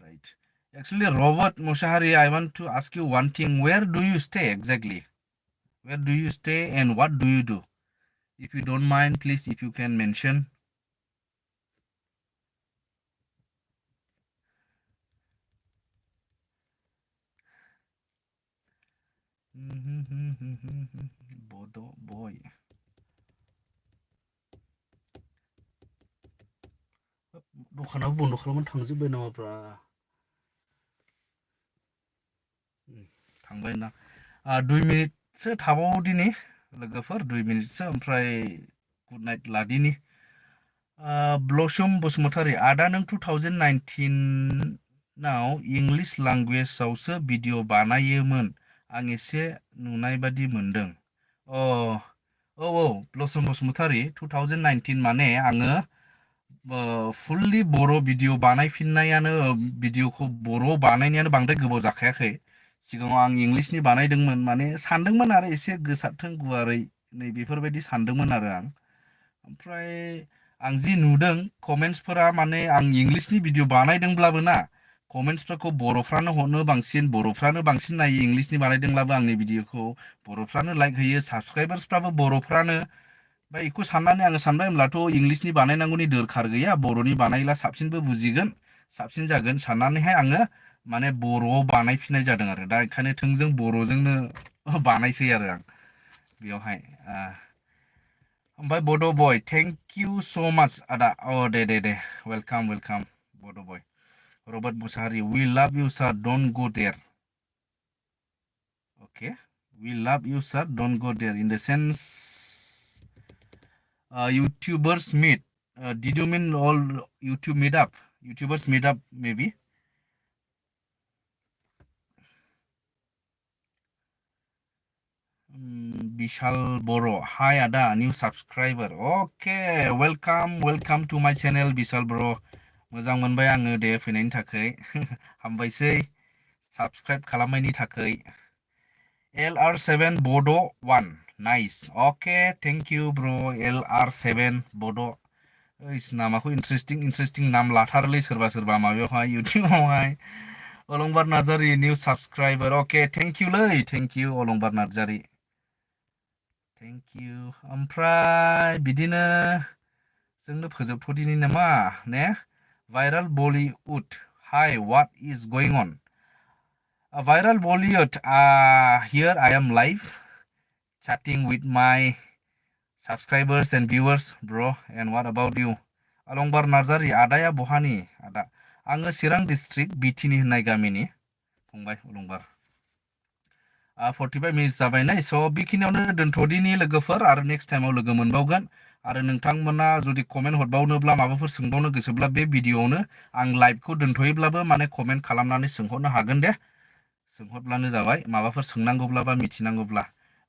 right actually Robert Moshahari I want to ask you one thing where do you stay exactly where do you stay and what do you do if you don't mind please if you can mention Bodo boy दखानाबो बन्द' खालामनानै थांजोब्बाय नामाब्रा थांबाय ना 2 मिनिटसो थाबाव दिनि लोगोफोर 2 मिनिटसो ओमफ्राय गुड नाइट लादिनि ब्लसम बसुमतारी आदा नों 2019 इंलिश लेंगुवेजावसो भिडिअ बानायोमोन आं एसे नुनाय बादि मोनदों औ ब्लसम बसुमतारी 2019 माने आङो फुल्लि बर' भिडिअ बानायफिननायानो भिडिअखौ बर' बानायनायानो बांद्राय गोबाव जाखायाखै सिगाङाव आं इंलिसनि बानायदोंमोन माने सानदोंमोन आरो एसे गोसारथों गुवारै नै बेफोरबायदि सानदोंमोन आरो आं ओमफ्राय आं जि नुदों कमेन्ट्सफोरा माने आं इंलिसनि भिडिअ बानायदोंब्लाबो ना कमेन्ट्सफोरखौ बर'फ्रानो बांसिन नायो इंलिसनि बानायदोंब्लाबो आंनि भिडिअखौ बर'फ्रानो लाइक होयो साबसक्राइबार्सफ्राबो बर'फ्रानो ओमफ्राय बेखौ साननानै आङो सानबाय होमब्लाथ' इंलिसनि बानायनांगौनि दोरखार गैया बर'नि बानायब्ला साबसिनबो बुजिगोन साबसिन जागोन साननानैहाय आङो माने बर'आव बानायफिननाय जादों आरो दा ओंखायनो थोंजों बर'जोंनो बानायसै आरो आं बेयावहाय ओमफ्राय बड' बय थेंक इउ स' माच आदा दे वेलकाम बड' बय Robert Musahary we love you sir don't go there okay we love you sir don't go there in the sense YouTubers meet did you mean all YouTubers meet up maybe Bishal Boro. Hi Ada, new subscriber. Okay, welcome to my channel Bishal Bro. मोजां मोनबाय आङो दे फैनायनि थाखाय हामबायसै साबस्क्राइब खालामनायनि थाखाय LR7 Bodo 1 nice okay thank you bro LR7 Bodo इस नामाखौ इन्टारेस्टिं नाम लाथारोलै सोरबा सोरबा माबायावहाय इउटिउबावहाय Alongbar Narzary new subscriber okay thank you Alongbar Narzary thank you ओमफ्राय बिदिनो जोंनो फोजोबथ'दिनि नामा ने viral Bollywood hi what is going on viral Bollywood. Here I am live chatting with my subscribers and viewers, bro. And what about you? Alongbar Narzari, Adaya Bohani, Ada. आङो चिरां डिस्ट्रिक्ट बिटिनि होननाय गामिनि फंबाय अलंबार 45 मिनिट्स जाबाय नै स' बेखिनियावनो दोनथ'दिनि लोगोफोर आरो नेक्स्ट टाइमाव लोगो मोनबावगोन आरो नोंथांमोना जुदि कमेन्ट हरबावनोब्ला माबाफोर सोंबावनो गोसोब्ला बे भिडिअआवनो आं लाइभखौ दोनथ'योब्लाबो माने कमेन्ट खालामनानै सोंहरनो हागोन दे सोंहरब्लानो जाबाय माबाफोर सोंनांगौब्ला बा मिथिनांगौब्ला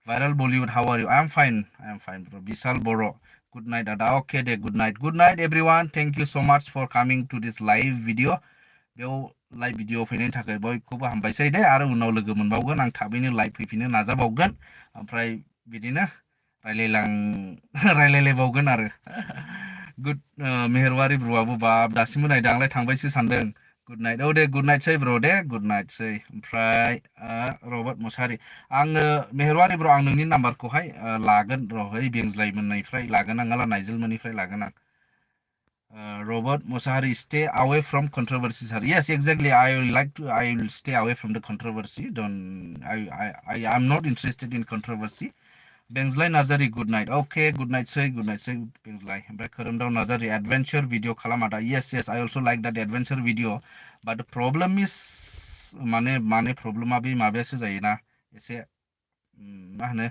viral Bollywood how are you I am fine bro Bishal Boro' good night आदा अके दे good night everyone thank you so much for coming to this live video बेयाव लाइभ भिडिअ फैनायनि थाखाय बयखौबो हामबायसै दे आरो उनाव लोगो मोनबावगोन आं थाबैनो लाइभ फैफिननो नाजाबावगोन ओमफ्राय बिदिनो रायलायलायबावगोन आरो गुड मेहेरवारि ब्र'आबो बाब दासिमबो नायदों आंलाय थांबायसो सानदों गुड नाइट औ दे गुड नाइटसै ब्र' दे गुड नाइटसै ओमफ्राय रबर्ट मुसाहारि आङो मेहेरवारि ब्र' आं नोंनि नाम्बारखौहाय लागोन र' ओइ बेंज्लायमोननिफ्राय लागोन आङाला नाइजोलमोननिफ्राय लागोन आं Robert Mosahari, stay away from controversy, sir. Yes, exactly. I will stay away from the controversy. I'm not interested in controversy. Bengslai Nazari, good night. Okay, good night, say, Bengslai. Karamdao Nazari, adventure video kalamada. Yes, I also like that adventure video. But the problem is, mane problem abi mabiasu जायोना एसे मा होनो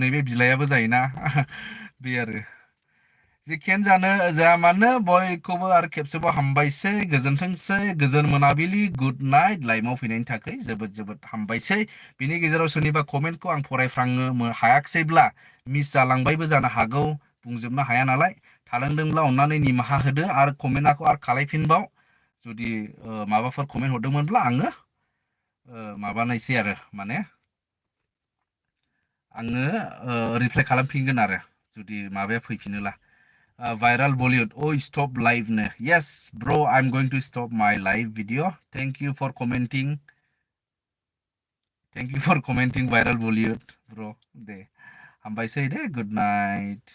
नैबे बिलायाबो जायोना बे आरो जिखियानो जानो जाया मानो बयखौबो आरो खेबसेबाव हामबायसै गोजोनथोंसै गोजोन मोनाबिलि गुड नाइट लाइभआव फैनायनि थाखाय जोबोद हामबायसै बिनि गेजेराव सोरनिबा कमेन्टखौ आं फरायफ्रांनो हायाखिसैब्ला मिस जालांबायबो जानो हागौ बुंजोबनो हाया नालाय थालांदोंब्ला अन्नानै निमाहा होदो आरो कमेन्टखौ आरो खालायफिनबाव जुदि माबाफोर कमेन्ट हरदोंमोनब्ला आङो माबानायसै आरो माने आङो रिप्लाइ खालामफिनगोन आरो जुदि माबाया फैफिनोला viral Bollywood. Oh, stop live ne. Yes, bro, I'm going to stop my live video. Thank you for commenting. Thank you for commenting viral Bollywood, bro. De. Hambai say de good night.